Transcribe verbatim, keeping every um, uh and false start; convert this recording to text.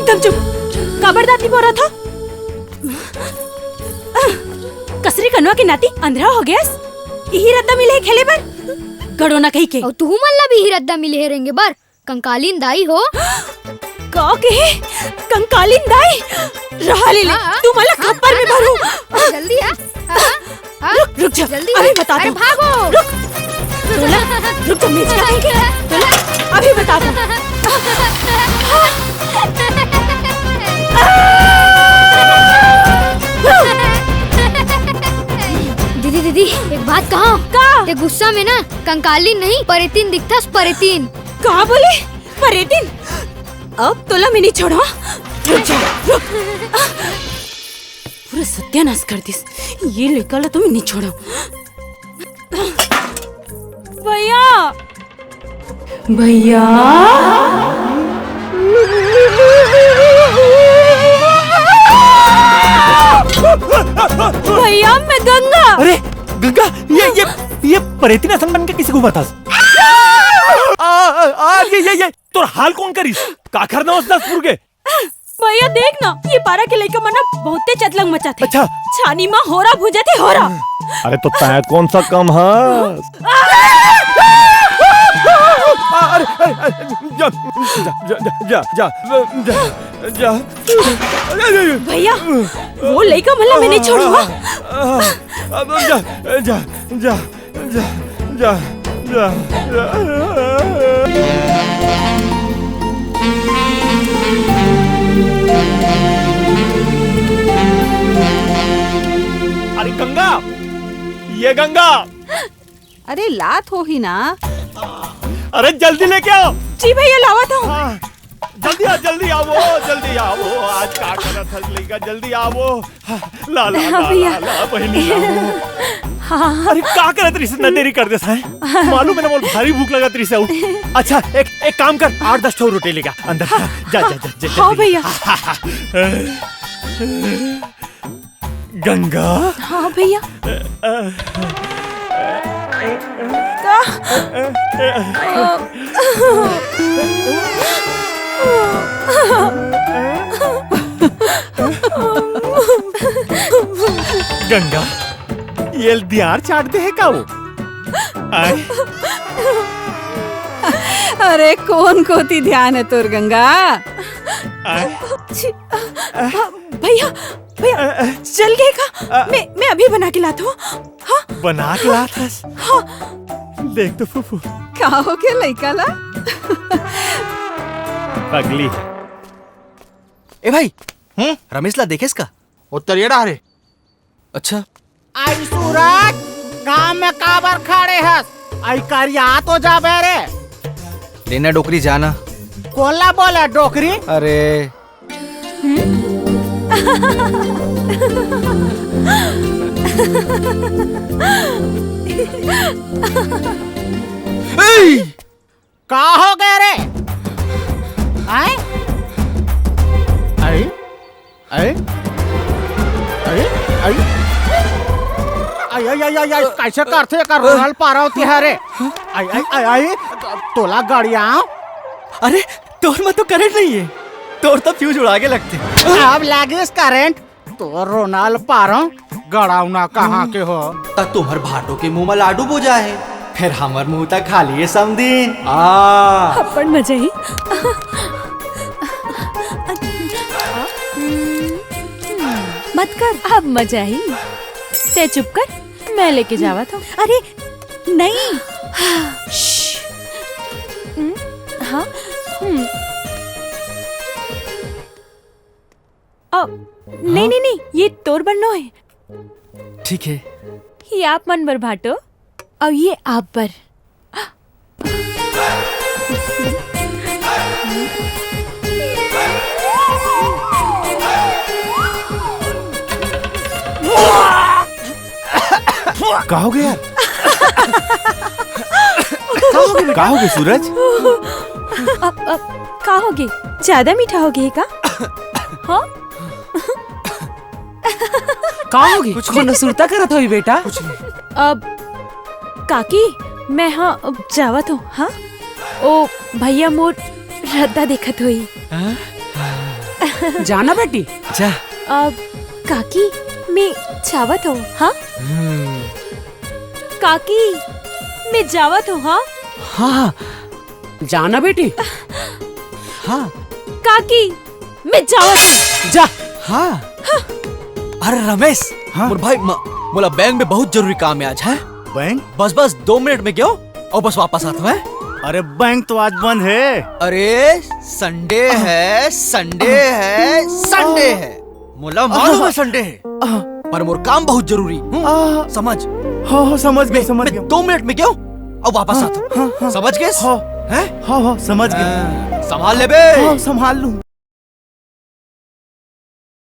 एकदम चुप। काबर दांत निपोरत हो? कसरी कनवा के नाती अंधरा हो गयस। इही रद्दा मिले हे खेले बर। गड़ोना कही के। अउ तुहू मन ला भी इही रद्दा मिले हे रेंगे बर। कंकालीन दाई हो। का कहे? कंकालीन दाई? रहा ले ले। हाँ, हाँ। तू मन ला हाँ, खप्पर में हाँ, भरू। हाँ, जल्दी आ। हाँ, हाँ। रुक, रुक जा। जल्दी अभी आ। बता अरे दूँ। भागो। रुक। तोला, रुक जा, मैं क्या कहेंगे? तोला, अभी बता दूँ। दीदी, दीदी, एक बात कहा। का? ते गुस्सा में ना कंकालीन नहीं, परेतीन दिखथस, परेतीन। का बोले? परेतीन? अब तोला मैं नहीं छोड़ा। रुक जा, रुक। पूरा सत्यानाश कर दिस। ये लइका ला तो मैं नहीं छोड़ा। भैया। भैया। भैया, मैं गंगा। अरे गंगा, ये ये ये परेतीन असन बन के किसी को बतास? आ, आ, आ, ये ये ये तोर हाल कौन करिस? काखर नवस दस फुर के। भैया देख ना, ये पारा के लइका मन ना बहुते चतलंग मचाथे। अच्छा। छानी मा होरा भुंजाथे, होरा। अरे तो तैं कौन सा कम हस? अरे, अरे, अरे, जा, जा, जा, जा, जा, जा, जा। अरे, अरे, अरे। भैया, वो लइका मन ला मैं नहीं छोड़ूंगा। अब जा, जा, जा। जा, जा, जा, जा। अरे गंगा, ये गंगा। अरे लात होही ना। अरे जल्दी लेके आओ। जी भैया, लावत हूँ। हाँ। जल्दी आ, जल्दी आवो, जल्दी आवो। आज का करत हस लइका, जल्दी आवो। ला, ला, हाँ, ला, भैया। ला, ला, बहिनी, ला। हाँ। अरे, का करत रहिस, इतना देरी कर देस, हैं? मालूम है ना, मोला भारी भूख लगत रहिस है। अच्छा, एक, एक काम कर, आठ दस ठो रोटी लेगा अंदर। हाँ, जा, जा, जा, जा, हाँ, जल्दी। भैया। गंगा। हाँ, भैया। का? गंगा, ये दियार चाट दे है का वो? आय? अरे, कोन कोती ध्यान है तोर, गंगा? आय? छी, भैया, भैया, अ, अ, चल गए का? अ, मैं, मैं अभी बना के लाता हूँ। हाँ? बना के लात हस? हाँ। देख तो फूफू। का हो गया लइका ला? पगली है। ए भाई, हम्म? रमेश ला देखेस का? वो तरिया डाहर हे। अच्छा। आई सूरज, गांव में काबर खड़े हस? आई करिया तो जाबे रे। लेना डोकरी जाना। कोला बोला डोकरी? अरे। ए! का हो गया रे? आय? आय? आय? आय? आय? आय, आय, आय, आय, आय, कैसे करथे एकर रोनल पारव तिहारे? आय, आय, आय, आय, तोला गड़ियाव। अरे, तोर में तो करंट नहीं है, तोर तो फ्यूज उड़ा के लगथे। अब लागिस करंट, तो रोनल पारव गड़ावना कहाँ के हो? त तुम्हर भाटो के मुंह म लाडू बोजा हे, फेर हमर मुंह त खाली हे समधिन। आ। अब्बड़ मजा ही। मत कर, अब मजा ही। ते चुप कर, मैं लेके जावत हूँ। अरे, नहीं। श्श। हम्म, हाँ, हम्म। अ, नहीं, हाँ? नहीं, नहीं, ये तोर बर नो हे। ठीक हे। ये आप मन बर भाटो, अउ ये आप बर। का हो गया यार? का हो गया सूरज? अब, अब, का हो गया? ज्यादा मीठा हो गया का? हाँ? का हो गया? कुछ कोनो सुरता करत होही बेटा? अब काकी, मैं हाँ, अब जावत हूँ, हाँ? ओ भैया मोर रद्दा देखत होही। हाँ? जा ना बेटी, जा। अब काकी, मैं जावत हूँ, हाँ? काकी, मैं जावत हूँ, हाँ? हाँ, हाँ। जा ना बेटी। हाँ। काकी, मैं जावत हूँ। जा। हाँ। अरे रमेश, हाँ? मोर भाई, म-, मोला बैंक में बहुत जरूरी काम है आज, है? बैंक? बस, बस दो मिनट में गेंव अउ बस वापस आत हँव। अरे बैंक तो आज बंद है। अरे संडे है, संडे है, संडे है। मोला मालूम है संडे है, पर मोर काम बहुत जरूरी। हम्म, समझ? हाँ, हाँ, समझ गेंव, मैं, समझ मैं गेंव। दो मिनट में गेंव अउ वापस आत हँव। हाँ, हाँ। समझ गेस? हाँ। हैं? हाँ, हाँ, समझ गेंव। हाँ, संभाल लेबे। हाँ, संभाल लूँ।